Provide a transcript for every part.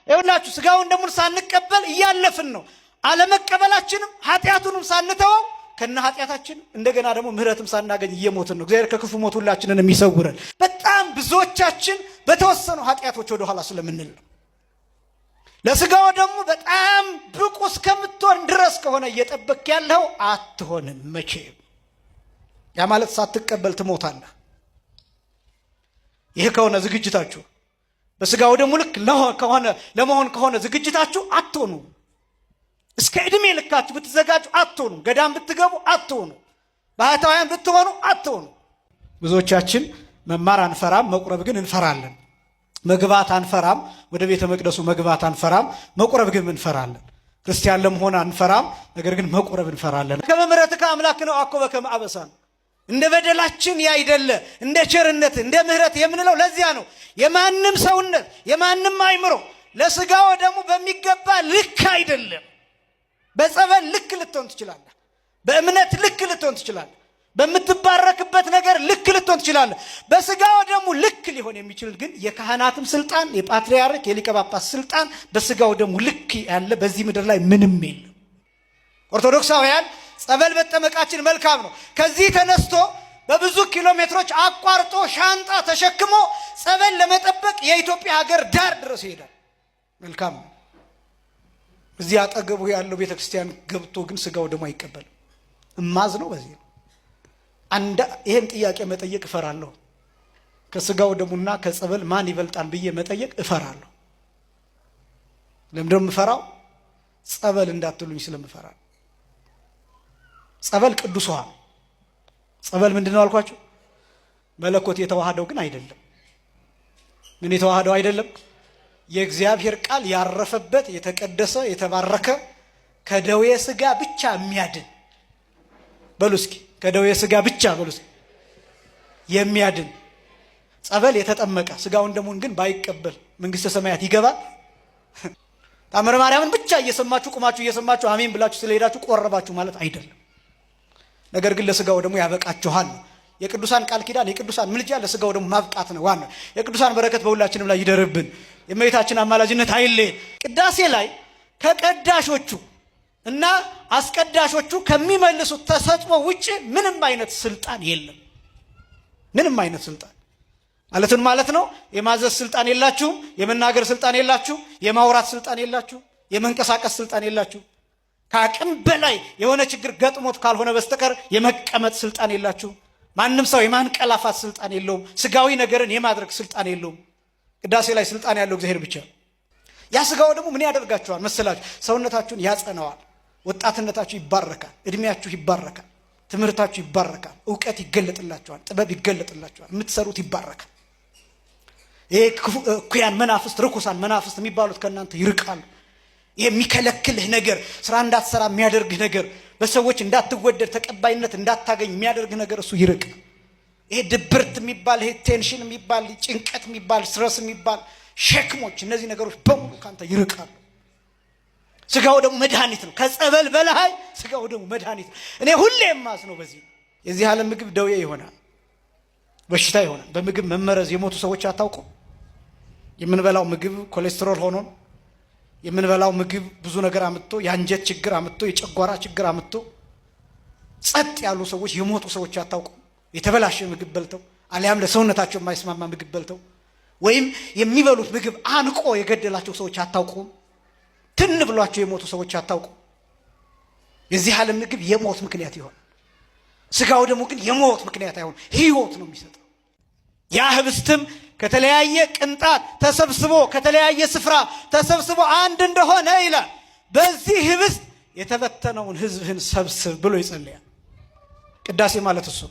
ይኸውላችሁ ስጋውን ደሙን ሳንቀበል እያለፍን ነው። አለመቀበላችንም ኃጢአቱንም ሳንተወው ከነ ኃጢአታችን እንደገና ደግሞ ምሕረትም ሳናገኝ እየሞትን ነው። እግዚአብሔር ከክፉ ሞት ሁላችንን የሚሰውረን። በጣም ብዙዎቻችን በተወሰኑ ኃጢአቶች ወደኋላ ስለምንል ነው። ለስጋው ደግሞ በጣም ብቁ እስከምትሆን ድረስ ከሆነ እየጠበክ ያለው አትሆንም መቼም። ያ ማለት ሳትቀበል ትሞታለህ። ይህ ከሆነ ዝግጅታችሁ በስጋው ደግሞ ልክ ከሆነ ለመሆን ከሆነ ዝግጅታችሁ አትሆኑ። እስከ ዕድሜ ልካችሁ ብትዘጋጁ አትሆኑ። ገዳም ብትገቡ አትሆኑ። ባህታውያን ብትሆኑ አትሆኑ። ብዙዎቻችን መማር አንፈራም፣ መቁረብ ግን እንፈራለን። መግባት አንፈራም፣ ወደ ቤተ መቅደሱ መግባት አንፈራም፣ መቁረብ ግን እንፈራለን። ክርስቲያን ለመሆን አንፈራም፣ ነገር ግን መቁረብ እንፈራለን። ከመ ምሕረትከ አምላክነ አኮ በከመ አበሳነ፣ እንደ በደላችን ያይደለ እንደ ቸርነት እንደ ምሕረት የምንለው ለዚያ ነው። የማንም ሰውነት የማንም አይምሮ ለስጋው ደግሞ በሚገባ ልክ አይደለም። በጸበል ልክ ልትሆን ትችላለህ። በእምነት ልክ ልትሆን ትችላለህ። በምትባረክበት ነገር ልክ ልትሆን ትችላለህ። በስጋው ደግሞ ልክ ሊሆን የሚችል ግን የካህናትም ስልጣን የፓትርያርክ የሊቀ ጳጳስ ስልጣን በስጋው ደግሞ ልክ ያለ በዚህ ምድር ላይ ምንም የለም። ኦርቶዶክሳውያን ጸበል መጠመቃችን መልካም ነው። ከዚህ ተነስቶ በብዙ ኪሎ ሜትሮች አቋርጦ ሻንጣ ተሸክሞ ጸበል ለመጠበቅ የኢትዮጵያ ሀገር ዳር ድረስ ይሄዳል። መልካም ነው። እዚህ አጠገቡ ያለው ቤተ ክርስቲያን ገብቶ ግን ስጋው ደግሞ አይቀበልም። እማዝ ነው። በዚህ ነው ይሄን ጥያቄ መጠየቅ እፈራለሁ። ከስጋው ደሙና ከጸበል ማን ይበልጣል ብዬ መጠየቅ እፈራለሁ። ለምንድነው የምፈራው? ጸበል እንዳትሉኝ ስለምፈራ። ጸበል ቅዱስ ውሃ ነው። ጸበል ምንድን ነው አልኳቸው? መለኮት የተዋሃደው ግን አይደለም። ምን የተዋሃደው አይደለም? የእግዚአብሔር ቃል ያረፈበት የተቀደሰ የተባረከ ከደዌ ስጋ ብቻ የሚያድን በሉ እስኪ፣ ከደዌ ስጋ ብቻ በሉ እስኪ የሚያድን ጸበል የተጠመቀ ስጋውን ደሙን ግን ባይቀበል መንግስተ ሰማያት ይገባል? ታምረ ማርያምን ብቻ እየሰማችሁ ቁማችሁ እየሰማችሁ አሜን ብላችሁ ስለሄዳችሁ ቆረባችሁ ማለት አይደለም። ነገር ግን ለስጋው ደግሞ ያበቃችኋል። የቅዱሳን ቃል ኪዳን የቅዱሳን ምልጃ ለስጋው ደግሞ ማብቃት ነው ዋናው። የቅዱሳን በረከት በሁላችንም ላይ ይደርብን። የእመቤታችን አማላጅነት አይለየን። ቅዳሴ ላይ ከቀዳሾቹ እና አስቀዳሾቹ ከሚመልሱት ተሰጥኦ ውጭ ምንም አይነት ስልጣን የለም። ምንም አይነት ስልጣን ማለትን ማለት ነው። የማዘዝ ስልጣን የላችሁም። የመናገር ስልጣን የላችሁ። የማውራት ስልጣን የላችሁ። የመንቀሳቀስ ስልጣን የላችሁ። ከአቅም በላይ የሆነ ችግር ገጥሞት ካልሆነ በስተቀር የመቀመጥ ስልጣን የላችሁ። ማንም ሰው የማንቀላፋት ስልጣን የለውም። ስጋዊ ነገርን የማድረግ ስልጣን የለውም። ቅዳሴ ላይ ስልጣን ያለው እግዚአብሔር ብቻ። ያ ስጋው ደግሞ ምን ያደርጋችኋል መሰላችሁ? ሰውነታችሁን ያጸነዋል። ወጣትነታችሁ ይባረካል። እድሜያችሁ ይባረካል። ትምህርታችሁ ይባረካል። እውቀት ይገለጥላችኋል። ጥበብ ይገለጥላችኋል። የምትሰሩት ይባረካል። ይሄ እኩያን መናፍስት፣ ርኩሳን መናፍስት የሚባሉት ከእናንተ ይርቃሉ። ይሄ የሚከለክልህ ነገር፣ ስራ እንዳትሰራ የሚያደርግህ ነገር፣ በሰዎች እንዳትወደድ ተቀባይነት እንዳታገኝ የሚያደርግህ ነገር እሱ ይርቅ። ይሄ ድብርት የሚባል፣ ይሄ tension የሚባል፣ ጭንቀት የሚባል፣ stress የሚባል ሸክሞች፣ እነዚህ ነገሮች በሙሉ ካንተ ይርቃሉ። ስጋው ደግሞ መድኃኒት ነው። ከጸበል በላይ ስጋው ደግሞ መድኃኒት ነው። እኔ ሁሌ የማዝ ነው በዚህ የዚህ ዓለም ምግብ ደዌ ይሆናል፣ በሽታ ይሆናል። በምግብ መመረዝ የሞቱ ሰዎች አታውቁ? የምንበላው ምግብ ኮሌስትሮል ሆኖን የምንበላው ምግብ ብዙ ነገር አምጥቶ የአንጀት ችግር አምጥቶ የጨጓራ ችግር አምጥቶ ጸጥ ያሉ ሰዎች የሞቱ ሰዎች አታውቁ? የተበላሸ ምግብ በልተው አሊያም ለሰውነታቸው የማይስማማ ምግብ በልተው ወይም የሚበሉት ምግብ አንቆ የገደላቸው ሰዎች አታውቁም? ትን ብሏቸው የሞቱ ሰዎች አታውቁም? የዚህ ዓለም ምግብ የሞት ምክንያት ይሆን። ስጋው ደግሞ ግን የሞት ምክንያት አይሆን፣ ህይወት ነው የሚሰጠው። ያ ህብስትም ከተለያየ ቅንጣት ተሰብስቦ ከተለያየ ስፍራ ተሰብስቦ አንድ እንደሆነ ይላል። በዚህ ህብስት የተበተነውን ህዝብህን ሰብስብ ብሎ ይጸልያል። ቅዳሴ ማለት እሱ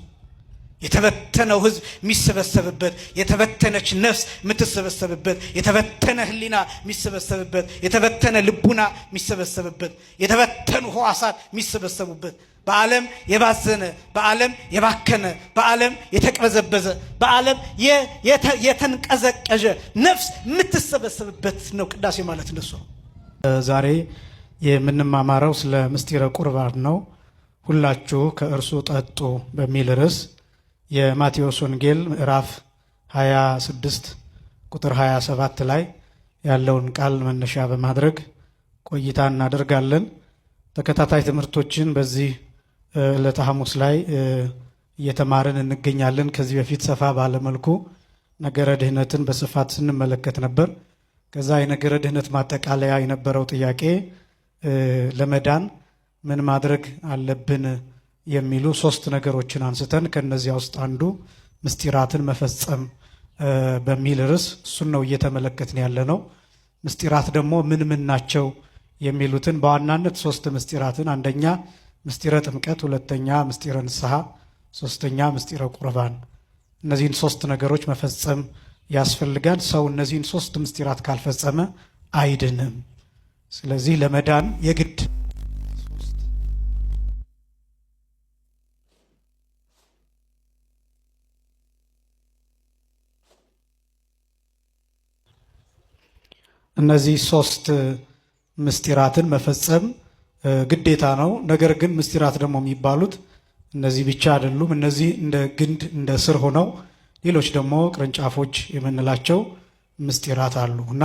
የተበተነው ህዝብ የሚሰበሰብበት፣ የተበተነች ነፍስ የምትሰበሰብበት፣ የተበተነ ህሊና የሚሰበሰብበት፣ የተበተነ ልቡና የሚሰበሰብበት፣ የተበተኑ ህዋሳት የሚሰበሰቡበት፣ በዓለም የባዘነ፣ በዓለም የባከነ፣ በዓለም የተቅበዘበዘ፣ በዓለም የተንቀዘቀዠ ነፍስ የምትሰበሰብበት ነው። ቅዳሴ ማለት እንደሱ ነው። ዛሬ የምንማማረው ስለ ምስጢረ ቁርባን ነው። ሁላችሁ ከእርሱ ጠጡ በሚል ርዕስ የማቴዎስ ወንጌል ምዕራፍ 26 ቁጥር 27 ላይ ያለውን ቃል መነሻ በማድረግ ቆይታ እናደርጋለን። ተከታታይ ትምህርቶችን በዚህ ዕለተ ሐሙስ ላይ እየተማርን እንገኛለን። ከዚህ በፊት ሰፋ ባለመልኩ ነገረ ድህነትን በስፋት ስንመለከት ነበር። ከዛ የነገረ ድህነት ማጠቃለያ የነበረው ጥያቄ ለመዳን ምን ማድረግ አለብን የሚሉ ሶስት ነገሮችን አንስተን ከነዚያ ውስጥ አንዱ ምስጢራትን መፈጸም በሚል ርዕስ እሱን ነው እየተመለከትን ያለ ነው። ምስጢራት ደግሞ ምን ምን ናቸው የሚሉትን በዋናነት ሶስት ምስጢራትን፣ አንደኛ ምስጢረ ጥምቀት፣ ሁለተኛ ምስጢረ ንስሐ፣ ሶስተኛ ምስጢረ ቁርባን። እነዚህን ሶስት ነገሮች መፈጸም ያስፈልጋል። ሰው እነዚህን ሶስት ምስጢራት ካልፈጸመ አይድንም። ስለዚህ ለመዳን የግድ እነዚህ ሶስት ምስጢራትን መፈጸም ግዴታ ነው። ነገር ግን ምስጢራት ደግሞ የሚባሉት እነዚህ ብቻ አይደሉም። እነዚህ እንደ ግንድ እንደ ስር ሆነው ሌሎች ደግሞ ቅርንጫፎች የምንላቸው ምስጢራት አሉ እና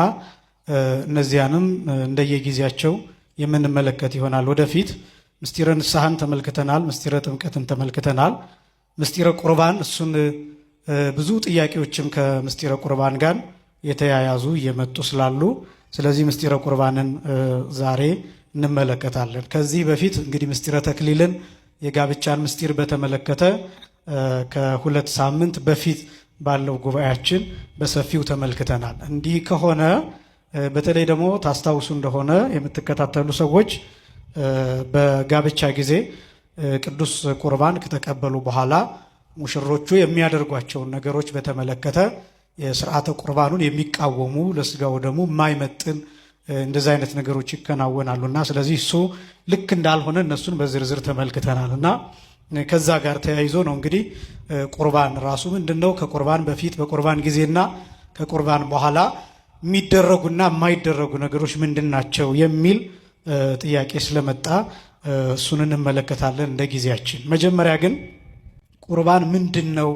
እነዚያንም እንደየጊዜያቸው የምንመለከት ይሆናል። ወደፊት ምስጢረ ንስሐን ተመልክተናል። ምስጢረ ጥምቀትን ተመልክተናል። ምስጢረ ቁርባን እሱን ብዙ ጥያቄዎችም ከምስጢረ ቁርባን ጋር የተያያዙ እየመጡ ስላሉ ስለዚህ ምስጢረ ቁርባንን ዛሬ እንመለከታለን። ከዚህ በፊት እንግዲህ ምስጢረ ተክሊልን የጋብቻን ምስጢር በተመለከተ ከሁለት ሳምንት በፊት ባለው ጉባኤያችን በሰፊው ተመልክተናል። እንዲህ ከሆነ በተለይ ደግሞ ታስታውሱ እንደሆነ የምትከታተሉ ሰዎች በጋብቻ ጊዜ ቅዱስ ቁርባን ከተቀበሉ በኋላ ሙሽሮቹ የሚያደርጓቸውን ነገሮች በተመለከተ የስርዓተ ቁርባኑን የሚቃወሙ ለስጋው ደግሞ የማይመጥን እንደዚህ አይነት ነገሮች ይከናወናሉ እና ስለዚህ እሱ ልክ እንዳልሆነ እነሱን በዝርዝር ተመልክተናል እና ከዛ ጋር ተያይዞ ነው እንግዲህ ቁርባን ራሱ ምንድን ነው፣ ከቁርባን በፊት በቁርባን ጊዜና ከቁርባን በኋላ የሚደረጉና የማይደረጉ ነገሮች ምንድን ናቸው የሚል ጥያቄ ስለመጣ እሱን እንመለከታለን እንደ ጊዜያችን። መጀመሪያ ግን ቁርባን ምንድን ነው፣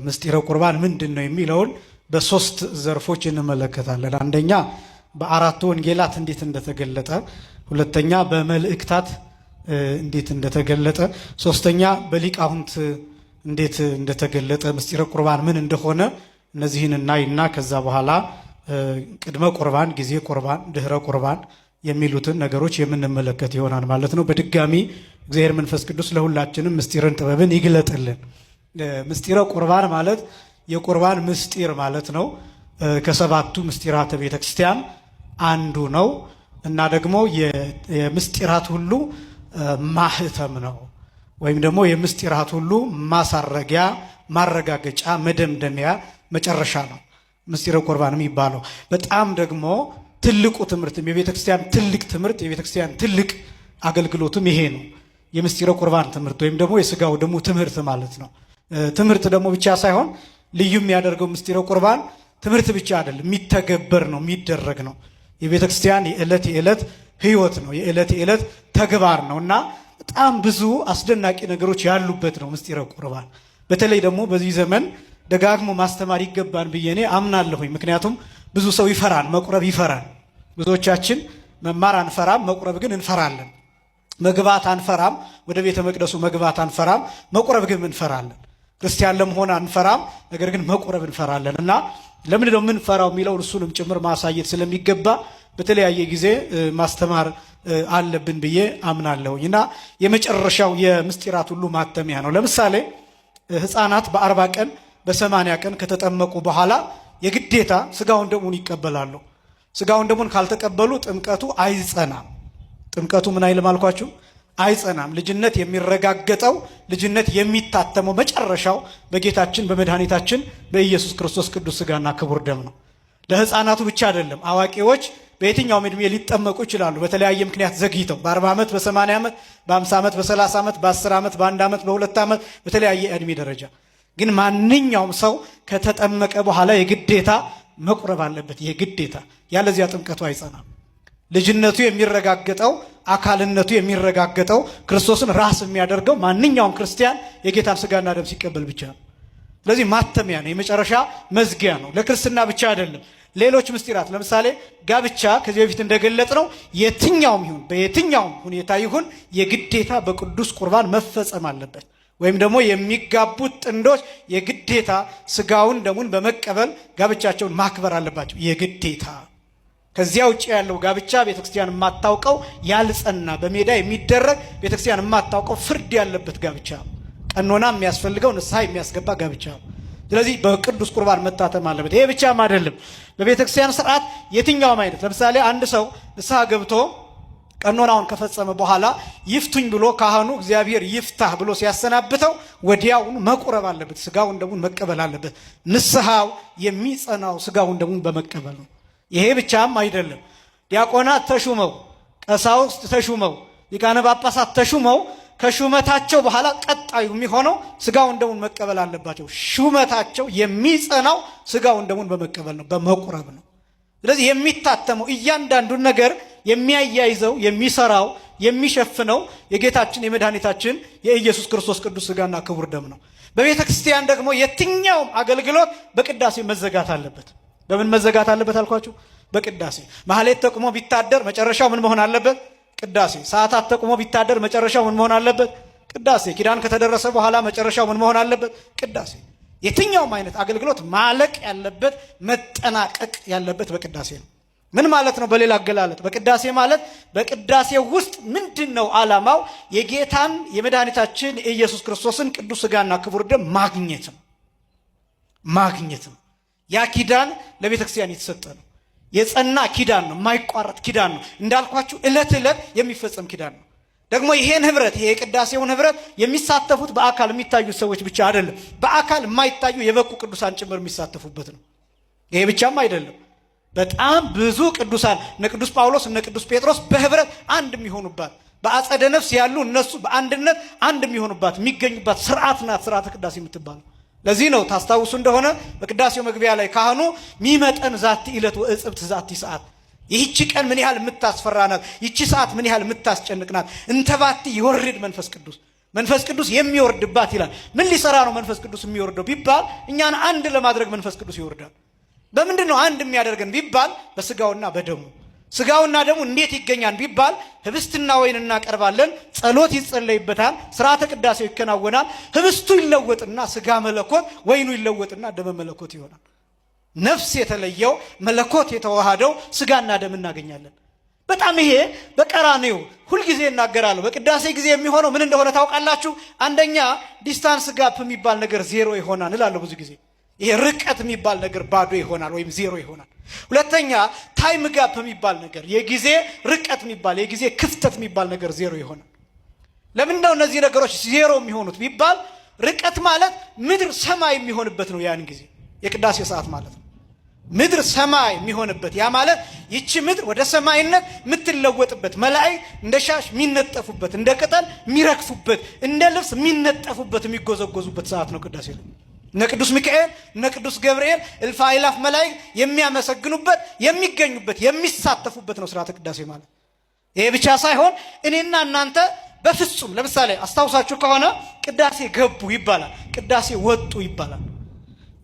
ምስጢረ ቁርባን ምንድን ነው የሚለውን በሶስት ዘርፎች እንመለከታለን። አንደኛ በአራቱ ወንጌላት እንዴት እንደተገለጠ፣ ሁለተኛ በመልእክታት እንዴት እንደተገለጠ፣ ሶስተኛ በሊቃውንት እንዴት እንደተገለጠ ምስጢረ ቁርባን ምን እንደሆነ እነዚህን እናይና ከዛ በኋላ ቅድመ ቁርባን፣ ጊዜ ቁርባን፣ ድህረ ቁርባን የሚሉትን ነገሮች የምንመለከት ይሆናል ማለት ነው። በድጋሚ እግዚአብሔር መንፈስ ቅዱስ ለሁላችንም ምስጢርን ጥበብን ይግለጥልን። ምስጢረ ቁርባን ማለት የቁርባን ምስጢር ማለት ነው። ከሰባቱ ምስጢራተ ቤተ ክርስቲያን አንዱ ነው እና ደግሞ የምስጢራት ሁሉ ማህተም ነው ወይም ደግሞ የምስጢራት ሁሉ ማሳረጊያ፣ ማረጋገጫ፣ መደምደሚያ መጨረሻ ነው ምስጢረ ቁርባን የሚባለው። በጣም ደግሞ ትልቁ ትምህርትም የቤተ ክርስቲያን ትልቅ ትምህርት የቤተ ክርስቲያን ትልቅ አገልግሎትም ይሄ ነው። የምስጢረ ቁርባን ትምህርት ወይም ደግሞ የስጋው ደሙ ትምህርት ማለት ነው። ትምህርት ደግሞ ብቻ ሳይሆን ልዩ የሚያደርገው ምስጢረ ቁርባን ትምህርት ብቻ አይደለም፣ የሚተገበር ነው፣ የሚደረግ ነው። የቤተ ክርስቲያን የዕለት የዕለት ህይወት ነው፣ የዕለት የዕለት ተግባር ነው እና በጣም ብዙ አስደናቂ ነገሮች ያሉበት ነው ምስጢረ ቁርባን። በተለይ ደግሞ በዚህ ዘመን ደጋግሞ ማስተማር ይገባን ብዬ እኔ አምናለሁኝ። ምክንያቱም ብዙ ሰው ይፈራል፣ መቁረብ ይፈራል። ብዙዎቻችን መማር አንፈራም፣ መቁረብ ግን እንፈራለን። መግባት አንፈራም፣ ወደ ቤተ መቅደሱ መግባት አንፈራም፣ መቁረብ ግን እንፈራለን። ክርስቲያን ለመሆን አንፈራም፣ ነገር ግን መቁረብ እንፈራለን እና ለምንድን ነው የምንፈራው የሚለውን እሱንም ጭምር ማሳየት ስለሚገባ በተለያየ ጊዜ ማስተማር አለብን ብዬ አምናለሁኝ እና የመጨረሻው የምስጢራት ሁሉ ማተሚያ ነው። ለምሳሌ ሕፃናት በ40 ቀን በ80 ቀን ከተጠመቁ በኋላ የግዴታ ስጋውን ደሙን ይቀበላሉ። ስጋውን ደሙን ካልተቀበሉ ጥምቀቱ አይጸናም። ጥምቀቱ ምን አይልም አልኳችሁ? አይጸናም። ልጅነት የሚረጋገጠው ልጅነት የሚታተመው መጨረሻው በጌታችን በመድኃኒታችን በኢየሱስ ክርስቶስ ቅዱስ ስጋና ክቡር ደም ነው። ለሕፃናቱ ብቻ አይደለም። አዋቂዎች በየትኛውም ዕድሜ ሊጠመቁ ይችላሉ። በተለያየ ምክንያት ዘግይተው በ40 ዓመት፣ በ80 ዓመት፣ በ50 ዓመት፣ በ30 ዓመት፣ በ10 ዓመት፣ በአንድ ዓመት፣ በሁለት ዓመት በተለያየ ዕድሜ ደረጃ ግን ማንኛውም ሰው ከተጠመቀ በኋላ የግዴታ መቁረብ አለበት። የግዴታ ያለዚያ ጥምቀቱ አይጸናም። ልጅነቱ የሚረጋገጠው አካልነቱ የሚረጋገጠው ክርስቶስን ራስ የሚያደርገው ማንኛውም ክርስቲያን የጌታን ስጋና ደም ሲቀበል ብቻ ነው። ስለዚህ ማተሚያ ነው፣ የመጨረሻ መዝጊያ ነው። ለክርስትና ብቻ አይደለም፣ ሌሎች ምስጢራት ለምሳሌ ጋብቻ ከዚህ በፊት እንደገለጽ ነው የትኛውም ይሁን በየትኛውም ሁኔታ ይሁን የግዴታ በቅዱስ ቁርባን መፈጸም አለበት። ወይም ደግሞ የሚጋቡት ጥንዶች የግዴታ ስጋውን ደሙን በመቀበል ጋብቻቸውን ማክበር አለባቸው። የግዴታ ከዚያ ውጭ ያለው ጋብቻ ቤተክርስቲያን የማታውቀው ያልጸና፣ በሜዳ የሚደረግ ቤተክርስቲያን የማታውቀው ፍርድ ያለበት ጋብቻ፣ ቀኖና የሚያስፈልገው ንስሐ የሚያስገባ ጋብቻ። ስለዚህ በቅዱስ ቁርባን መታተም አለበት። ይሄ ብቻም አይደለም። በቤተክርስቲያን ስርዓት የትኛውም አይነት ለምሳሌ አንድ ሰው ንስሐ ገብቶ ቀኖናውን ከፈጸመ በኋላ ይፍቱኝ ብሎ ካህኑ እግዚአብሔር ይፍታህ ብሎ ሲያሰናብተው ወዲያውኑ መቁረብ አለበት። ስጋውን ደሙን መቀበል አለበት። ንስሐው የሚጸናው ስጋውን ደሙን በመቀበል ነው። ይሄ ብቻም አይደለም። ዲያቆናት ተሹመው፣ ቀሳውስት ተሹመው፣ ሊቃነ ጳጳሳት ተሹመው ከሹመታቸው በኋላ ቀጣዩ የሚሆነው ስጋውን ደሙን መቀበል አለባቸው። ሹመታቸው የሚጸናው ስጋውን ደሙን በመቀበል ነው፣ በመቁረብ ነው። ስለዚህ የሚታተመው እያንዳንዱን ነገር የሚያያይዘው የሚሰራው የሚሸፍነው የጌታችን የመድኃኒታችን የኢየሱስ ክርስቶስ ቅዱስ ስጋና ክቡር ደም ነው። በቤተ ክርስቲያን ደግሞ የትኛውም አገልግሎት በቅዳሴ መዘጋት አለበት። በምን መዘጋት አለበት አልኳችሁ? በቅዳሴ። ማህሌት ተቁሞ ቢታደር መጨረሻው ምን መሆን አለበት? ቅዳሴ። ሰዓታት ተቁሞ ቢታደር መጨረሻው ምን መሆን አለበት? ቅዳሴ። ኪዳን ከተደረሰ በኋላ መጨረሻው ምን መሆን አለበት? ቅዳሴ። የትኛውም አይነት አገልግሎት ማለቅ ያለበት መጠናቀቅ ያለበት በቅዳሴ ነው። ምን ማለት ነው? በሌላ አገላለጥ በቅዳሴ ማለት በቅዳሴ ውስጥ ምንድን ነው ዓላማው? የጌታን የመድኃኒታችን የኢየሱስ ክርስቶስን ቅዱስ ሥጋና ክቡር ደም ማግኘት ነው ማግኘት ነው። ያ ኪዳን ለቤተ ክርስቲያን የተሰጠ ነው። የጸና ኪዳን ነው። የማይቋረጥ ኪዳን ነው። እንዳልኳችሁ ዕለት ዕለት የሚፈጸም ኪዳን ነው። ደግሞ ይሄን ህብረት ይሄ የቅዳሴውን ህብረት የሚሳተፉት በአካል የሚታዩ ሰዎች ብቻ አይደለም፣ በአካል የማይታዩ የበቁ ቅዱሳን ጭምር የሚሳተፉበት ነው። ይሄ ብቻም አይደለም። በጣም ብዙ ቅዱሳን እነ ቅዱስ ጳውሎስ እነ ቅዱስ ጴጥሮስ በህብረት አንድ የሚሆኑባት በአጸደ ነፍስ ያሉ እነሱ በአንድነት አንድ የሚሆኑባት የሚገኙባት ስርዓት ናት ስርዓተ ቅዳሴ የምትባለው። ለዚህ ነው ታስታውሱ እንደሆነ በቅዳሴው መግቢያ ላይ ካህኑ ሚመጠን ዛቲ ዕለት ወእጽብት ዛቲ ሰዓት፣ ይህቺ ቀን ምን ያህል የምታስፈራ ናት፣ ይህቺ ሰዓት ምን ያህል የምታስጨንቅ ናት። እንተባቲ ይወርድ መንፈስ ቅዱስ፣ መንፈስ ቅዱስ የሚወርድባት ይላል። ምን ሊሰራ ነው መንፈስ ቅዱስ የሚወርደው ቢባል እኛን አንድ ለማድረግ መንፈስ ቅዱስ ይወርዳል። በምንድን ነው አንድ የሚያደርገን ቢባል በስጋውና በደሙ። ስጋውና ደሙ እንዴት ይገኛል ቢባል ህብስትና ወይን እናቀርባለን፣ ጸሎት ይጸለይበታል፣ ስርዓተ ቅዳሴው ይከናወናል። ህብስቱ ይለወጥና ስጋ መለኮት፣ ወይኑ ይለወጥና ደመ መለኮት ይሆናል። ነፍስ የተለየው መለኮት የተዋሃደው ስጋና ደም እናገኛለን። በጣም ይሄ በቀራንዮ ሁልጊዜ እናገራለሁ። በቅዳሴ ጊዜ የሚሆነው ምን እንደሆነ ታውቃላችሁ? አንደኛ distance gap የሚባል ነገር ዜሮ ይሆናል እላለሁ ብዙ ጊዜ። ይሄ ርቀት የሚባል ነገር ባዶ ይሆናል ወይም ዜሮ ይሆናል። ሁለተኛ time gap የሚባል ነገር፣ የጊዜ ርቀት የሚባል የጊዜ ክፍተት የሚባል ነገር ዜሮ ይሆናል። ለምንድን ነው እነዚህ ነገሮች ዜሮ የሚሆኑት ቢባል ርቀት ማለት ምድር ሰማይ የሚሆንበት ነው። ያን ጊዜ የቅዳሴ ሰዓት ማለት ነው። ምድር ሰማይ የሚሆንበት ያ ማለት ይቺ ምድር ወደ ሰማይነት የምትለወጥበት፣ መላእክት እንደ ሻሽ የሚነጠፉበት፣ እንደ ቅጠል የሚረግፉበት፣ እንደ ልብስ የሚነጠፉበት፣ የሚጎዘጎዙበት ሰዓት ነው ቅዳሴ ነው። እነ ቅዱስ ሚካኤል እነ ቅዱስ ገብርኤል እልፍ አእላፍ መላእክት የሚያመሰግኑበት፣ የሚገኙበት፣ የሚሳተፉበት ነው ስርዓተ ቅዳሴ ማለት። ይሄ ብቻ ሳይሆን እኔና እናንተ በፍጹም ለምሳሌ አስታውሳችሁ ከሆነ ቅዳሴ ገቡ ይባላል፣ ቅዳሴ ወጡ ይባላል።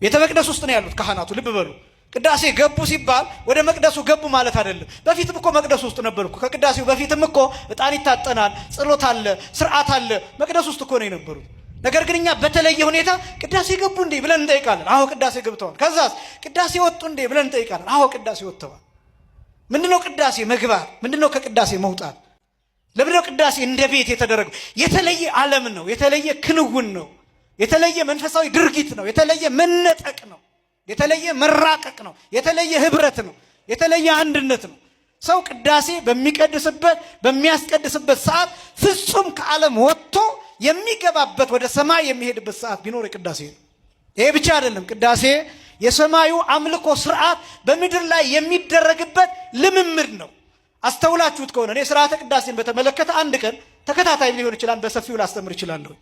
ቤተ መቅደስ ውስጥ ነው ያሉት ካህናቱ። ልብ በሉ። ቅዳሴ ገቡ ሲባል ወደ መቅደሱ ገቡ ማለት አይደለም። በፊትም እኮ መቅደሱ ውስጥ ነበሩ እኮ። ከቅዳሴው በፊትም እኮ ዕጣን ይታጠናል፣ ጸሎት አለ፣ ስርዓት አለ። መቅደሱ ውስጥ እኮ ነው የነበሩት። ነገር ግን እኛ በተለየ ሁኔታ ቅዳሴ ገቡ እንዴ ብለን እንጠይቃለን። አዎ ቅዳሴ ገብተዋል። ከዛስ ቅዳሴ ወጡ እንዴ ብለን እንጠይቃለን። አዎ ቅዳሴ ወጥተዋል። ምንድነው ቅዳሴ መግባት? ምንድነው ከቅዳሴ መውጣት? ለምንድነው ቅዳሴ እንደ ቤት የተደረገው? የተለየ ዓለም ነው። የተለየ ክንውን ነው። የተለየ መንፈሳዊ ድርጊት ነው። የተለየ መነጠቅ ነው። የተለየ መራቀቅ ነው። የተለየ ህብረት ነው። የተለየ አንድነት ነው። ሰው ቅዳሴ በሚቀድስበት በሚያስቀድስበት ሰዓት ፍጹም ከዓለም ወጥቶ የሚገባበት ወደ ሰማይ የሚሄድበት ሰዓት ቢኖር ቅዳሴ ነው። ይሄ ብቻ አይደለም። ቅዳሴ የሰማዩ አምልኮ ስርዓት በምድር ላይ የሚደረግበት ልምምድ ነው። አስተውላችሁት ከሆነ እኔ ስርዓተ ቅዳሴን በተመለከተ አንድ ቀን ተከታታይ ሊሆን ይችላል በሰፊው ላስተምር ይችላለሁ።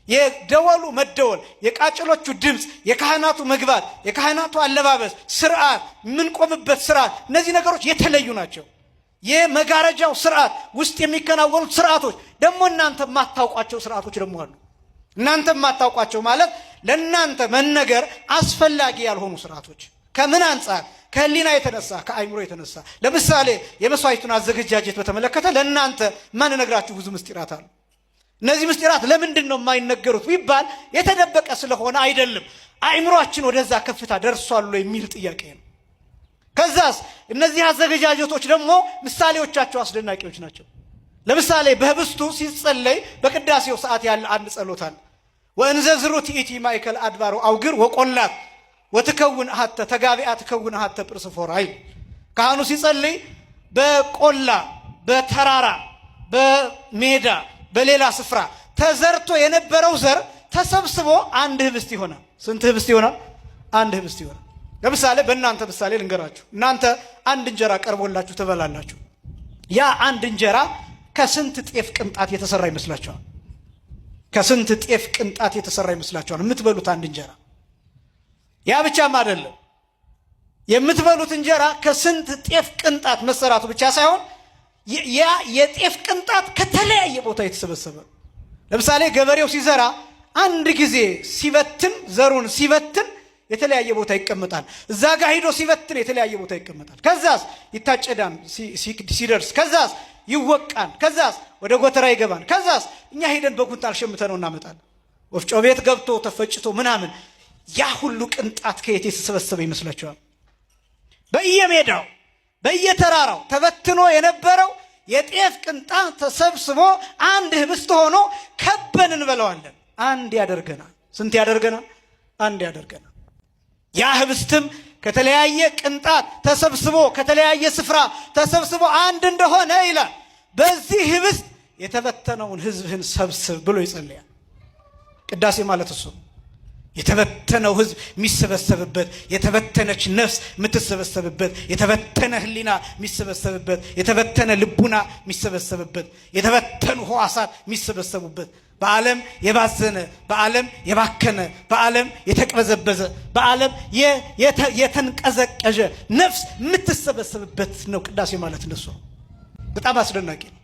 የደወሉ መደወል፣ የቃጭሎቹ ድምፅ፣ የካህናቱ መግባት፣ የካህናቱ አለባበስ ስርዓት፣ የምንቆምበት ስርዓት፣ እነዚህ ነገሮች የተለዩ ናቸው። የመጋረጃው ስርዓት ውስጥ የሚከናወኑት ስርዓቶች ደግሞ እናንተ የማታውቋቸው ስርዓቶች ደግሞ አሉ። እናንተ የማታውቋቸው ማለት ለእናንተ መነገር አስፈላጊ ያልሆኑ ስርዓቶች፣ ከምን አንጻር? ከህሊና የተነሳ ከአይምሮ የተነሳ። ለምሳሌ የመስዋዕቱን አዘገጃጀት በተመለከተ ለእናንተ ማንነግራችሁ ብዙ ምስጢራት አሉ። እነዚህ ምስጢራት ለምንድን ነው የማይነገሩት ቢባል የተደበቀ ስለሆነ አይደለም። አእምሯችን ወደዛ ከፍታ ደርሷል የሚል ጥያቄ ነው። ከዛስ እነዚህ አዘገጃጀቶች ደግሞ ምሳሌዎቻቸው አስደናቂዎች ናቸው። ለምሳሌ በህብስቱ ሲጸለይ በቅዳሴው ሰዓት ያለ አንድ ጸሎት አለ። ወእንዘ ዝሩት ይእቲ ማእከል አድባር አውግር ወቆላት ወትከውን አሐተ ተጋቢአ ትከውን አሐተ ጵርስፎራ ይል። ካህኑ ሲጸልይ በቆላ በተራራ በሜዳ በሌላ ስፍራ ተዘርቶ የነበረው ዘር ተሰብስቦ አንድ ህብስት ይሆናል። ስንት ህብስት ይሆናል? አንድ ህብስት ይሆናል። ለምሳሌ በእናንተ ምሳሌ ልንገራችሁ። እናንተ አንድ እንጀራ ቀርቦላችሁ ትበላላችሁ። ያ አንድ እንጀራ ከስንት ጤፍ ቅንጣት የተሰራ ይመስላችኋል? ከስንት ጤፍ ቅንጣት የተሰራ ይመስላችኋል? የምትበሉት አንድ እንጀራ። ያ ብቻም አይደለም። የምትበሉት እንጀራ ከስንት ጤፍ ቅንጣት መሰራቱ ብቻ ሳይሆን ያ የጤፍ ቅንጣት ከተለያየ ቦታ የተሰበሰበ። ለምሳሌ ገበሬው ሲዘራ አንድ ጊዜ ሲበትን ዘሩን ሲበትን የተለያየ ቦታ ይቀመጣል። እዛ ጋር ሂዶ ሲበትን የተለያየ ቦታ ይቀመጣል። ከዛስ ይታጨዳን ሲደርስ፣ ከዛስ ይወቃል፣ ከዛስ ወደ ጎተራ ይገባል። ከዛስ እኛ ሄደን በኩንታል ሸምተነው እናመጣለን። ወፍጮ ቤት ገብቶ ተፈጭቶ ምናምን። ያ ሁሉ ቅንጣት ከየት የተሰበሰበ ይመስላችኋል? በየሜዳው በየተራራው ተበትኖ የነበረው የጤፍ ቅንጣት ተሰብስቦ አንድ ህብስት ሆኖ ከበን እንበለዋለን። አንድ ያደርገናል። ስንት ያደርገናል? አንድ ያደርገናል። ያ ህብስትም ከተለያየ ቅንጣት ተሰብስቦ ከተለያየ ስፍራ ተሰብስቦ አንድ እንደሆነ ይላል። በዚህ ህብስት የተበተነውን ህዝብህን ሰብስብ ብሎ ይጸልያል። ቅዳሴ ማለት እሱ የተበተነው ህዝብ የሚሰበሰብበት፣ የተበተነች ነፍስ የምትሰበሰብበት፣ የተበተነ ህሊና የሚሰበሰብበት፣ የተበተነ ልቡና የሚሰበሰብበት፣ የተበተኑ ህዋሳት የሚሰበሰቡበት፣ በዓለም የባዘነ፣ በዓለም የባከነ፣ በዓለም የተቅበዘበዘ፣ በዓለም የተንቀዘቀዠ ነፍስ የምትሰበሰብበት ነው ቅዳሴ ማለት እንደሱ ነው። በጣም አስደናቂ ነው።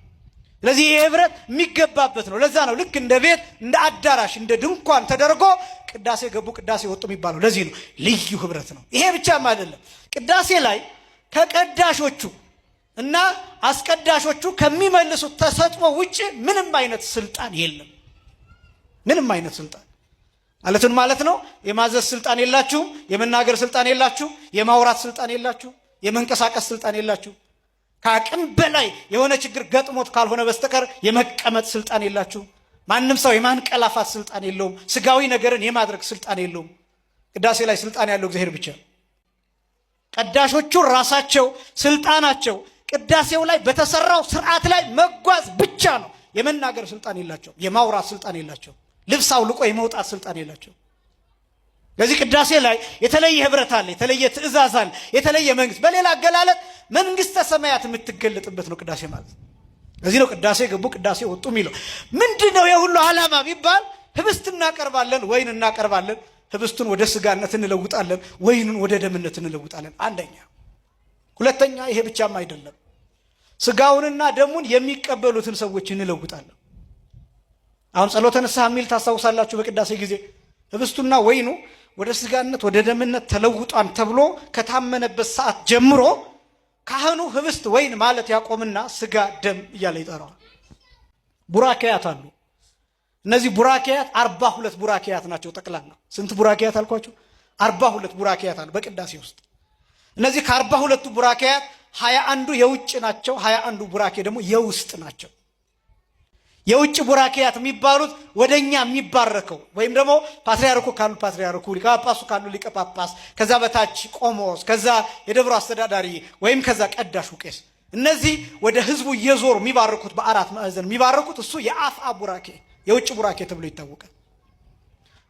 ስለዚህ ይህ ህብረት የሚገባበት ነው። ለዛ ነው ልክ እንደ ቤት፣ እንደ አዳራሽ፣ እንደ ድንኳን ተደርጎ ቅዳሴ ገቡ ቅዳሴ ወጡ የሚባለው ለዚህ ነው። ልዩ ህብረት ነው። ይሄ ብቻም አይደለም። ቅዳሴ ላይ ከቀዳሾቹ እና አስቀዳሾቹ ከሚመልሱት ተሰጥኦ ውጭ ምንም አይነት ስልጣን የለም። ምንም አይነት ስልጣን ማለትን ማለት ነው። የማዘዝ ስልጣን የላችሁም። የመናገር ስልጣን የላችሁም። የማውራት ስልጣን የላችሁም። የመንቀሳቀስ ስልጣን የላችሁም። ከአቅም በላይ የሆነ ችግር ገጥሞት ካልሆነ በስተቀር የመቀመጥ ስልጣን የላችሁም። ማንም ሰው የማንቀላፋት ስልጣን የለውም። ስጋዊ ነገርን የማድረግ ስልጣን የለውም። ቅዳሴ ላይ ስልጣን ያለው እግዚአብሔር ብቻ። ቀዳሾቹ ራሳቸው ስልጣናቸው ቅዳሴው ላይ በተሰራው ስርዓት ላይ መጓዝ ብቻ ነው። የመናገር ስልጣን የላቸውም። የማውራት ስልጣን የላቸውም። ልብስ አውልቆ የመውጣት ስልጣን የላቸውም። በዚህ ቅዳሴ ላይ የተለየ ህብረት አለ፣ የተለየ ትእዛዝ አለ፣ የተለየ መንግስት። በሌላ አገላለጥ መንግስተ ሰማያት የምትገለጥበት ነው ቅዳሴ ማለት። ለዚህ ነው ቅዳሴ ገቡ ቅዳሴ ወጡ የሚለው። ምንድን ነው የሁሉ ዓላማ ቢባል ህብስት እናቀርባለን፣ ወይን እናቀርባለን። ህብስቱን ወደ ስጋነት እንለውጣለን፣ ወይኑን ወደ ደምነት እንለውጣለን። አንደኛ። ሁለተኛ፣ ይሄ ብቻም አይደለም፣ ስጋውንና ደሙን የሚቀበሉትን ሰዎች እንለውጣለን። አሁን ጸሎተ ንስሐ የሚል ታስታውሳላችሁ። በቅዳሴ ጊዜ ህብስቱና ወይኑ ወደ ስጋነት ወደ ደምነት ተለውጧን ተብሎ ከታመነበት ሰዓት ጀምሮ ካህኑ ህብስት ወይን ማለት ያቆምና ስጋ ደም እያለ ይጠራዋል። ቡራኬያት አሉ። እነዚህ ቡራኬያት 42 ቡራኬያት ናቸው። ጠቅላላ ስንት ቡራኬያት አልኳቸው? 42 ቡራኬያት አሉ በቅዳሴ ውስጥ። እነዚህ ከ42ቱ ቡራኬያት 21ዱ የውጭ ናቸው። 21ዱ ቡራኬ ደግሞ የውስጥ ናቸው። የውጭ ቡራኬያት የሚባሉት ወደኛ የሚባረከው ወይም ደግሞ ፓትርያርኩ ካሉ ፓትርያርኩ፣ ሊቀ ጳጳሱ ካሉ ሊቀ ጳጳስ፣ ከዛ በታች ቆሞስ፣ ከዛ የደብሩ አስተዳዳሪ ወይም ከዛ ቀዳሹ ቄስ፣ እነዚህ ወደ ህዝቡ እየዞሩ የሚባርኩት በአራት ማዕዘን የሚባርኩት እሱ የአፍአ ቡራኬ የውጭ ቡራኬ ተብሎ ይታወቃል።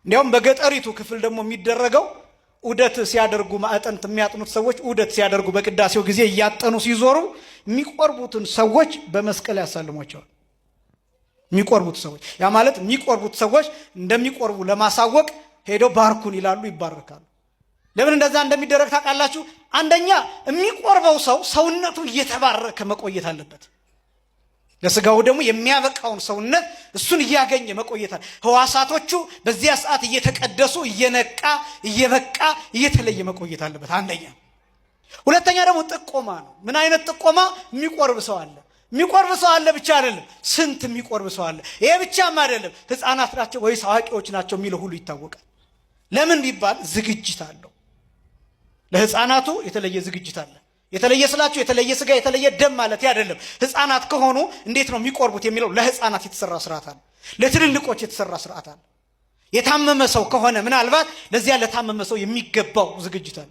እንዲያውም በገጠሪቱ ክፍል ደግሞ የሚደረገው ዑደት ሲያደርጉ ማዕጠንት የሚያጥኑት ሰዎች ዑደት ሲያደርጉ በቅዳሴው ጊዜ እያጠኑ ሲዞሩ የሚቆርቡትን ሰዎች በመስቀል ያሳልሟቸዋል። የሚቆርቡት ሰዎች ያ ማለት የሚቆርቡት ሰዎች እንደሚቆርቡ ለማሳወቅ ሄደው ባርኩን ይላሉ፣ ይባረካሉ። ለምን እንደዛ እንደሚደረግ ታውቃላችሁ? አንደኛ የሚቆርበው ሰው ሰውነቱ እየተባረከ መቆየት አለበት። ለስጋው ደግሞ የሚያበቃውን ሰውነት እሱን እያገኘ መቆየታል። ህዋሳቶቹ በዚያ ሰዓት እየተቀደሱ እየነቃ እየበቃ እየተለየ መቆየት አለበት። አንደኛ። ሁለተኛ ደግሞ ጥቆማ ነው። ምን አይነት ጥቆማ? የሚቆርብ ሰው አለ። የሚቆርብ ሰው አለ ብቻ አይደለም፣ ስንት የሚቆርብ ሰው አለ። ይሄ ብቻም አይደለም፣ ህፃናት ናቸው ወይስ አዋቂዎች ናቸው የሚለው ሁሉ ይታወቃል። ለምን ቢባል ዝግጅት አለው። ለህፃናቱ የተለየ ዝግጅት አለ። የተለየ ስላችሁ የተለየ ስጋ የተለየ ደም ማለት አይደለም። ህፃናት ከሆኑ እንዴት ነው የሚቆርቡት የሚለው ለህፃናት የተሰራ ስርዓት አለ። ለትልልቆች የተሰራ ስርዓት አለ። የታመመ ሰው ከሆነ ምናልባት ለዚያ ለታመመ ሰው የሚገባው ዝግጅት አለ።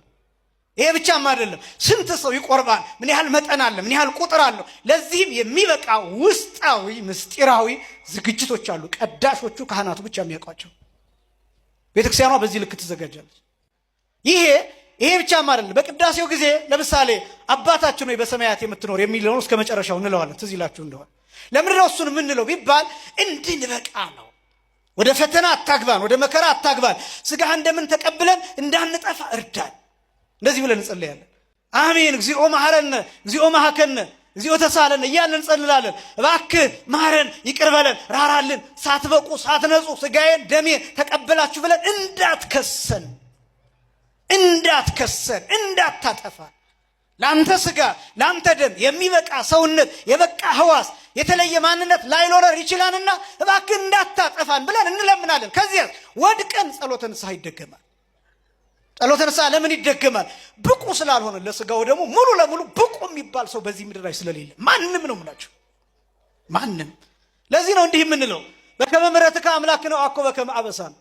ይሄ ብቻም አይደለም። ስንት ሰው ይቆርባል? ምን ያህል መጠን አለ? ምን ያህል ቁጥር አለው? ለዚህም የሚበቃ ውስጣዊ ምስጢራዊ ዝግጅቶች አሉ። ቀዳሾቹ ካህናቱ ብቻ የሚያውቋቸው። ቤተክርስቲያኗ በዚህ ልክ ትዘጋጃለች። ይሄ ይሄ ብቻም አይደለም። በቅዳሴው ጊዜ ለምሳሌ አባታችን ሆይ በሰማያት የምትኖር የሚለውን እስከ መጨረሻው እንለዋለን። ትዝ ይላችሁ እንደሆነ ለምንድን ነው እሱን የምንለው ቢባል እንድንበቃ ነው። ወደ ፈተና አታግባን፣ ወደ መከራ አታግባን፣ ስጋህ እንደምን ተቀብለን እንዳንጠፋ እርዳን። እንደዚህ ብለን እንጸልያለን። አሜን እግዚኦ መሐረነ፣ እግዚኦ መሐከነ፣ እግዚኦ ተሳለን እያልን እንጸልላለን። እባክህ ማረን፣ ይቅር በለን፣ ራራልን፣ ሳትበቁ ሳትነጹ ስጋዬን ደሜን ተቀበላችሁ ብለን እንዳትከሰን እንዳትከሰን እንዳታጠፋን ለአንተ ስጋ ለአንተ ደም የሚበቃ ሰውነት የበቃ ህዋስ የተለየ ማንነት ላይኖረን ይችላልና እባክህ እንዳታጠፋን ብለን እንለምናለን። ከዚያ ወድቀን ጸሎተ ንስሐ ይደገማል። ጸሎተ ንስሐ ለምን ይደገማል? ብቁ ስላልሆነ ለስጋው ደግሞ ሙሉ ለሙሉ ብቁ የሚባል ሰው በዚህ ምድር ላይ ስለሌለ ማንም ነው የምላችሁ፣ ማንም። ለዚህ ነው እንዲህ የምንለው በከመ ምሕረትከ አምላክነ አኮ በከመ አበሳነ፣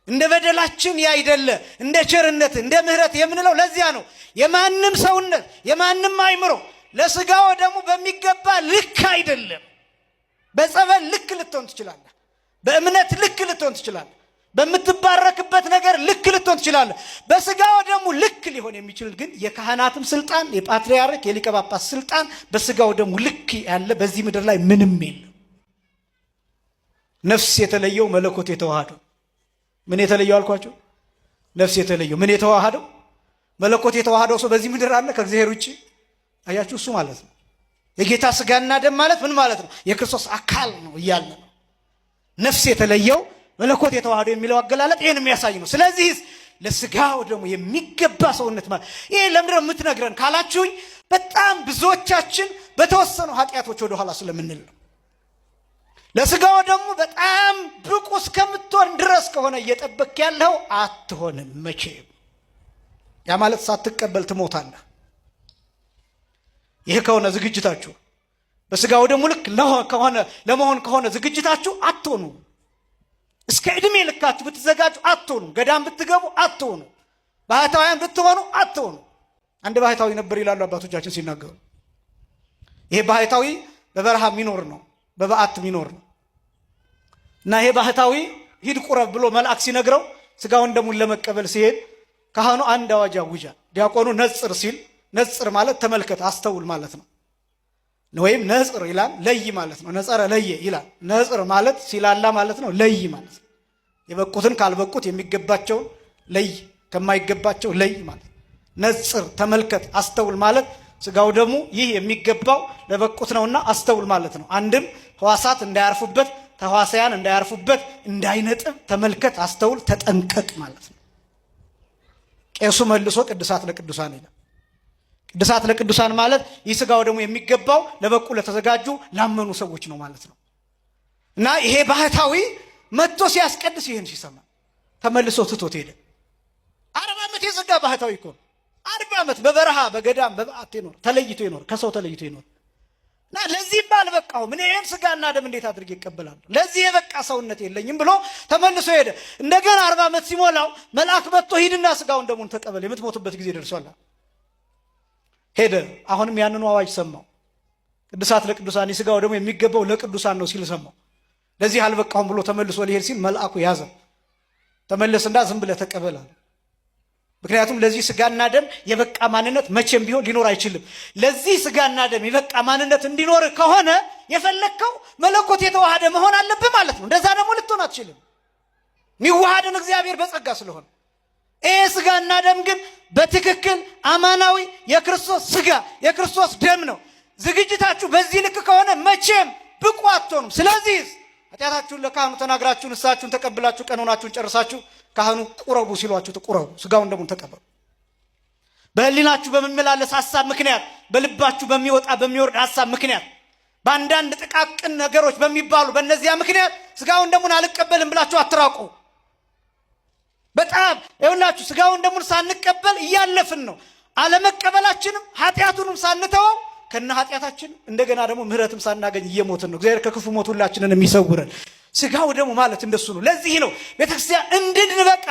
እንደ በደላችን ያይደለ እንደ ቸርነት እንደ ምሕረት የምንለው ለዚያ ነው። የማንም ሰውነት የማንም አይምሮ ለስጋው ደግሞ በሚገባ ልክ አይደለም። በጸበል ልክ ልትሆን ትችላለህ። በእምነት ልክ ልትሆን ትችላለህ። በምትባረክበት ነገር ልክ ልትሆን ትችላለህ። በስጋው ደግሞ ልክ ሊሆን የሚችል ግን የካህናትም ስልጣን የፓትርያርክ የሊቀ ጳጳስ ስልጣን በስጋው ደግሞ ልክ ያለ በዚህ ምድር ላይ ምንም የለም። ነፍስ የተለየው መለኮት የተዋሃደው ምን የተለየው አልኳቸው? ነፍስ የተለየው ምን የተዋሃደው መለኮት የተዋሃደው ሰው በዚህ ምድር አለ ከእግዚአብሔር ውጭ? አያችሁ፣ እሱ ማለት ነው የጌታ ስጋና ደም ማለት ምን ማለት ነው? የክርስቶስ አካል ነው እያለ ነው። ነፍስ የተለየው መለኮት የተዋሃደው የሚለው አገላለጥ ይህን የሚያሳይ ነው። ስለዚህ ለስጋው ደግሞ የሚገባ ሰውነት ማለት ይሄ ለምንድነው የምትነግረን ካላችሁኝ፣ በጣም ብዙዎቻችን በተወሰኑ ኃጢአቶች ወደኋላ ስለምንል ነው። ለስጋው ደግሞ በጣም ብቁ እስከምትሆን ድረስ ከሆነ እየጠበክ ያለው አትሆንም መቼም። ያ ማለት ሳትቀበል ትሞታለህ። ይህ ከሆነ ዝግጅታችሁ በስጋው ደግሞ ልክ ከሆነ ለመሆን ከሆነ ዝግጅታችሁ አትሆኑ። እስከ ዕድሜ ልካችሁ ብትዘጋጁ አትሆኑ። ገዳም ብትገቡ አትሆኑ። ባህታውያን ብትሆኑ አትሆኑ። አንድ ባህታዊ ነበር ይላሉ አባቶቻችን ሲናገሩ። ይሄ ባህታዊ በበረሃ የሚኖር ነው፣ በበዓት የሚኖር ነው። እና ይሄ ባህታዊ ሂድ ቁረብ ብሎ መልአክ ሲነግረው ስጋውን ደሙን ለመቀበል ሲሄድ ካህኑ አንድ አዋጅ ያውጃል። ዲያቆኑ ነጽር ሲል፣ ነጽር ማለት ተመልከት አስተውል ማለት ነው። ወይም ነጽር ይላል ለይ ማለት ነው። ነጸረ ለየ ይላል። ነጽር ማለት ሲላላ ማለት ነው። ለይ ማለት ነው። የበቁትን ካልበቁት የሚገባቸውን ለይ ከማይገባቸው ለይ ማለት ነው። ነጽር ተመልከት አስተውል ማለት ስጋው ደግሞ ይህ የሚገባው ለበቁት ነውና አስተውል ማለት ነው። አንድም ህዋሳት እንዳያርፉበት ተህዋሳያን እንዳያርፉበት እንዳይነጥብ ተመልከት፣ አስተውል፣ ተጠንቀቅ ማለት ነው። ቄሱ መልሶ ቅዱሳት ለቅዱሳን ይላል። ቅዱሳት ለቅዱሳን ማለት ይህ ስጋው ደግሞ የሚገባው ለበቁ ለተዘጋጁ ላመኑ ሰዎች ነው ማለት ነው። እና ይሄ ባህታዊ መጥቶ ሲያስቀድስ ይህን ሲሰማ ተመልሶ ትቶት ሄደ። 40 ዓመት የዘጋ ባህታዊ እኮ ነው። 40 ዓመት በበረሃ በገዳም በበዓት ይኖር ተለይቶ ይኖር ከሰው ተለይቶ ይኖር እና ለዚህም አልበቃሁም እኔ ይሄን ስጋና ደም እንዴት አድርጌ እቀበላለሁ? ለዚህ የበቃ ሰውነት የለኝም ብሎ ተመልሶ ሄደ። እንደገና 40 ዓመት ሲሞላው መልአክ መጥቶ ሂድና ስጋውን ደሙን ተቀበል የምትሞትበት ጊዜ ደርሷል። ሄደ። አሁንም ያንኑ አዋጅ ሰማው። ቅዱሳት ለቅዱሳን የስጋው ደግሞ የሚገባው ለቅዱሳን ነው ሲል ሰማው። ለዚህ አልበቃሁም ብሎ ተመልሶ ሊሄድ ሲል መልአኩ ያዘ። ተመለስና ዝም ብለህ ተቀበል አለ። ምክንያቱም ለዚህ ስጋና ደም የበቃ ማንነት መቼም ቢሆን ሊኖር አይችልም። ለዚህ ስጋና ደም የበቃ ማንነት እንዲኖር ከሆነ የፈለግከው መለኮት የተዋሃደ መሆን አለብህ ማለት ነው። እንደዛ ደግሞ ልትሆን አትችልም። የሚዋሃደን እግዚአብሔር በጸጋ ስለሆነ ይሄ ስጋና ደም ግን በትክክል አማናዊ የክርስቶስ ስጋ የክርስቶስ ደም ነው። ዝግጅታችሁ በዚህ ልክ ከሆነ መቼም ብቁ አትሆኑም። ስለዚህ ኃጢአታችሁን ለካህኑ ተናግራችሁ ንስሐችሁን ተቀብላችሁ ቀኖናችሁን ጨርሳችሁ ካህኑ ቁረቡ ሲሏችሁ ቁረቡ፣ ስጋውን ደሙን ተቀበሉ። በህሊናችሁ በሚመላለስ ሐሳብ ምክንያት፣ በልባችሁ በሚወጣ በሚወርድ ሐሳብ ምክንያት፣ በአንዳንድ ጥቃቅን ነገሮች በሚባሉ በእነዚያ ምክንያት ስጋውን ደሙን አልቀበልም ብላችሁ አትራቁ። በጣም ይኸውላችሁ ስጋውን ደሙን ሳንቀበል እያለፍን ነው። አለመቀበላችንም ኃጢአቱንም ሳንተወው ከነ ኃጢአታችን እንደገና ደግሞ ምሕረትም ሳናገኝ እየሞትን ነው። እግዚአብሔር ከክፉ ሞት ሁላችንን የሚሰውረን። ስጋው ደግሞ ማለት እንደሱ ነው። ለዚህ ነው ቤተክርስቲያን እንድንበቃ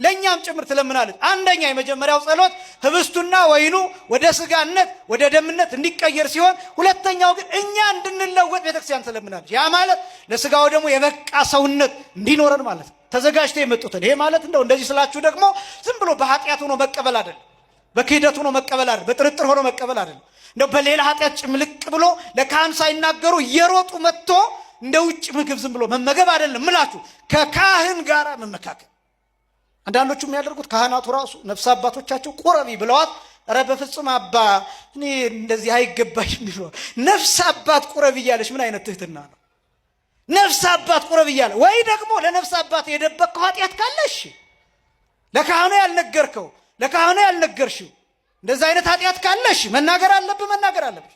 ለእኛም ጭምር ትለምናለች። አንደኛ የመጀመሪያው ጸሎት ህብስቱና ወይኑ ወደ ስጋነት ወደ ደምነት እንዲቀየር ሲሆን፣ ሁለተኛው ግን እኛ እንድንለወጥ ቤተክርስቲያን ትለምናለች። ያ ማለት ለስጋው ደግሞ የበቃ ሰውነት እንዲኖረን ማለት ነው። ተዘጋጅተው የመጡትን ይሄ ማለት እንደው እንደዚህ ስላችሁ ደግሞ ዝም ብሎ በኃጢአት ሆኖ መቀበል አይደለም፣ በክህደት ሆኖ መቀበል አይደለም፣ በጥርጥር ሆኖ መቀበል አይደለም። እንደው በሌላ ኃጢአት ጭምልቅ ብሎ ለካህን ሳይናገሩ እየሮጡ መጥቶ እንደ ውጭ ምግብ ዝም ብሎ መመገብ አይደለም ምላችሁ፣ ከካህን ጋር መመካከል። አንዳንዶቹ የሚያደርጉት ካህናቱ ራሱ ነፍሰ አባቶቻቸው ቁረቢ ብለዋት፣ ኧረ በፍጹም አባ እኔ እንደዚህ አይገባሽም ይለዋል። ነፍሰ አባት ቁረቢ እያለች ምን አይነት ትህትና ነው? ነፍሰ አባት ቁረብ እያለ ወይ ደግሞ ለነፍሰ አባት የደበቅከው ኃጢአት ካለሽ ለካህኑ ያልነገርከው ለካህኑ ያልነገርሽው እንደዛ አይነት ኃጢአት ካለሽ መናገር አለብህ፣ መናገር አለብሽ።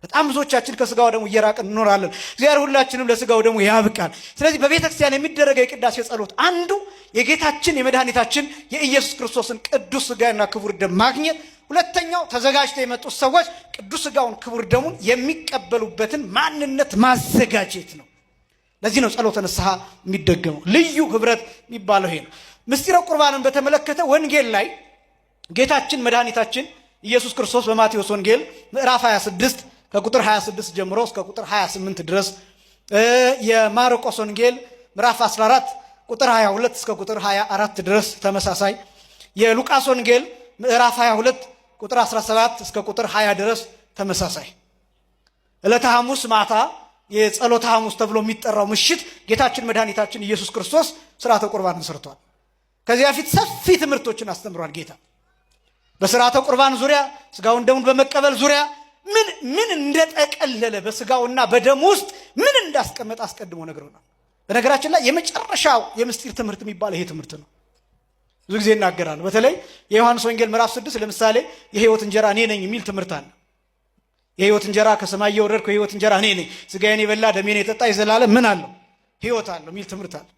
በጣም ብዙዎቻችን ከስጋው ደግሞ እየራቅን እንኖራለን። እግዚአብሔር ሁላችንም ለስጋው ደግሞ ያብቃል። ስለዚህ በቤተ ክርስቲያን የሚደረገው የቅዳሴ ጸሎት አንዱ የጌታችን የመድኃኒታችን የኢየሱስ ክርስቶስን ቅዱስ ስጋና ክቡር ደም ማግኘት፣ ሁለተኛው ተዘጋጅተው የመጡት ሰዎች ቅዱስ ስጋውን ክቡር ደሙን የሚቀበሉበትን ማንነት ማዘጋጀት ነው። ለዚህ ነው ጸሎተ ንስሐ የሚደገመው። ልዩ ህብረት የሚባለው ይሄ ነው። ምስጢረ ቁርባንን በተመለከተ ወንጌል ላይ ጌታችን መድኃኒታችን ኢየሱስ ክርስቶስ በማቴዎስ ወንጌል ምዕራፍ 26 ከቁጥር 26 ጀምሮ እስከ ቁጥር 28 ድረስ፣ የማርቆስ ወንጌል ምዕራፍ 14 ቁጥር 22 እስከ ቁጥር 24 ድረስ ተመሳሳይ፣ የሉቃስ ወንጌል ምዕራፍ 22 ቁጥር 17 እስከ ቁጥር 20 ድረስ ተመሳሳይ። ዕለተ ሐሙስ ማታ የጸሎተ ሐሙስ ተብሎ የሚጠራው ምሽት ጌታችን መድኃኒታችን ኢየሱስ ክርስቶስ ስርዓተ ቁርባንን ሰርቷል። ከዚያ በፊት ሰፊ ትምህርቶችን አስተምሯል ጌታ። በስርዓተ ቁርባን ዙሪያ ስጋውን ደሙን በመቀበል ዙሪያ ምን ምን እንደጠቀለለ በስጋውና በደሙ ውስጥ ምን እንዳስቀመጠ አስቀድሞ ነግሮናል። በነገራችን ላይ የመጨረሻው የምስጢር ትምህርት የሚባለው ይሄ ትምህርት ነው። ብዙ ጊዜ ይናገራሉ። በተለይ የዮሐንስ ወንጌል ምዕራፍ 6 ለምሳሌ የሕይወት እንጀራ እኔ ነኝ የሚል ትምህርት አለ። የሕይወት እንጀራ ከሰማይ የወረድኩ የሕይወት እንጀራ እኔ ነኝ፣ ስጋዬን የበላ ደሜን የጠጣ የዘላለም ምን አለው ሕይወት አለው የሚል ትምህርት አለ።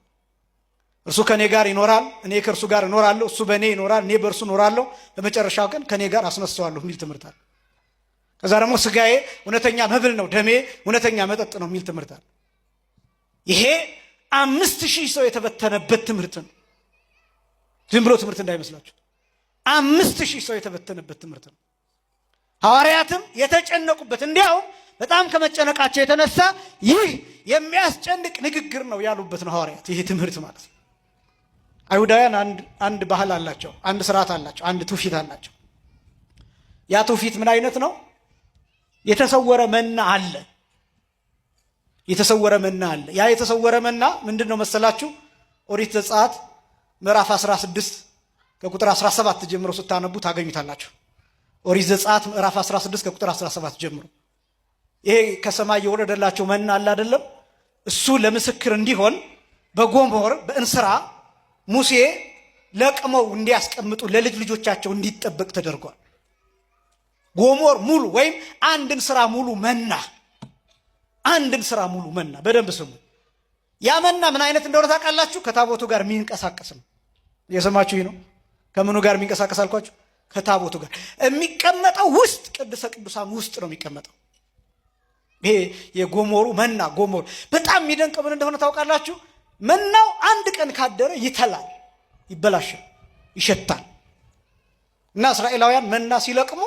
እርሱ ከእኔ ጋር ይኖራል፣ እኔ ከእርሱ ጋር እኖራለሁ፣ እሱ በእኔ ይኖራል፣ እኔ በእርሱ እኖራለሁ፣ በመጨረሻው ቀን ከእኔ ጋር አስነሳዋለሁ የሚል ትምህርት አለ። ከዛ ደግሞ ስጋዬ እውነተኛ መብል ነው፣ ደሜ እውነተኛ መጠጥ ነው የሚል ትምህርት አለ። ይሄ 5000 ሰው የተበተነበት ትምህርት ነው። ዝም ብሎ ትምህርት እንዳይመስላችሁ፣ 5000 ሰው የተበተነበት ትምህርት ነው። ሐዋርያትም የተጨነቁበት እንዲያውም በጣም ከመጨነቃቸው የተነሳ ይህ የሚያስጨንቅ ንግግር ነው ያሉበት ነው ሐዋርያት። ይሄ ትምህርት ማለት ነው። አይሁዳውያን አንድ ባህል አላቸው፣ አንድ ስርዓት አላቸው፣ አንድ ትውፊት አላቸው። ያ ትውፊት ምን አይነት ነው? የተሰወረ መና አለ። የተሰወረ መና አለ። ያ የተሰወረ መና ምንድን ነው መሰላችሁ? ኦሪት ዘጸአት ምዕራፍ 16 ከቁጥር 17 ጀምሮ ስታነቡ ታገኙታላችሁ። ኦሪት ዘጸአት ምዕራፍ 16 ከቁጥር 17 ጀምሮ ይሄ ከሰማይ የወረደላቸው መና አለ አይደለም? እሱ ለምስክር እንዲሆን በጎሞር በእንስራ ሙሴ ለቅመው እንዲያስቀምጡ ለልጅ ልጆቻቸው እንዲጠበቅ ተደርጓል። ጎሞር ሙሉ ወይም አንድን ስራ ሙሉ መና፣ አንድን ስራ ሙሉ መና። በደንብ ስሙ። ያ መና ምን አይነት እንደሆነ ታውቃላችሁ? ከታቦቱ ጋር የሚንቀሳቀስ ነው። እየሰማችሁ ነው? ከምኑ ጋር የሚንቀሳቀስ አልኳችሁ? ከታቦቱ ጋር የሚቀመጠው ውስጥ ቅድሰ ቅዱሳን ውስጥ ነው የሚቀመጠው። ይሄ የጎሞሩ መና ጎሞር በጣም የሚደንቀው ምን እንደሆነ ታውቃላችሁ? መናው አንድ ቀን ካደረ ይተላል፣ ይበላሻል፣ ይሸታል። እና እስራኤላውያን መና ሲለቅሙ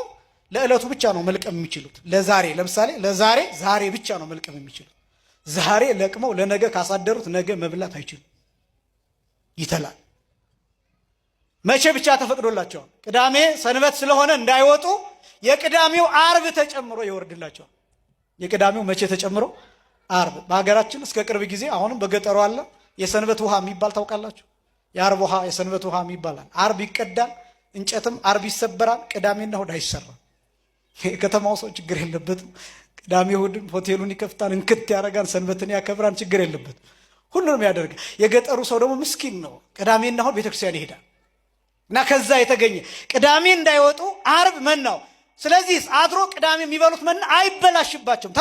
ለዕለቱ ብቻ ነው መልቀም የሚችሉት። ለዛሬ ለምሳሌ ለዛሬ ዛሬ ብቻ ነው መልቀም የሚችሉት። ዛሬ ለቅመው ለነገ ካሳደሩት ነገ መብላት አይችሉም፣ ይተላል። መቼ ብቻ ተፈቅዶላቸዋል? ቅዳሜ ሰንበት ስለሆነ እንዳይወጡ የቅዳሜው አርብ ተጨምሮ ይወርድላቸዋል። የቅዳሜው መቼ ተጨምሮ? አርብ። በሀገራችን እስከ ቅርብ ጊዜ አሁንም በገጠሩ አለ የሰንበት ውሃ የሚባል ታውቃላችሁ? የአርብ ውሃ የሰንበት ውሃ የሚባል አለ። አርብ ይቀዳል፣ እንጨትም አርብ ይሰበራል። ቅዳሜና እሑድ አይሰራም። የከተማው ሰው ችግር የለበትም። ቅዳሜ እሑድም ሆቴሉን ይከፍታል፣ እንክት ያደርጋል፣ ሰንበትን ያከብራል። ችግር የለበት፣ ሁሉንም ያደርጋል። የገጠሩ ሰው ደግሞ ምስኪን ነው። ቅዳሜና እሑድ ቤተክርስቲያን ይሄዳል እና ከዛ የተገኘ ቅዳሜ እንዳይወጡ ዓርብ መናው። ስለዚህ አድሮ ቅዳሜ የሚበሉት መና አይበላሽባቸውም።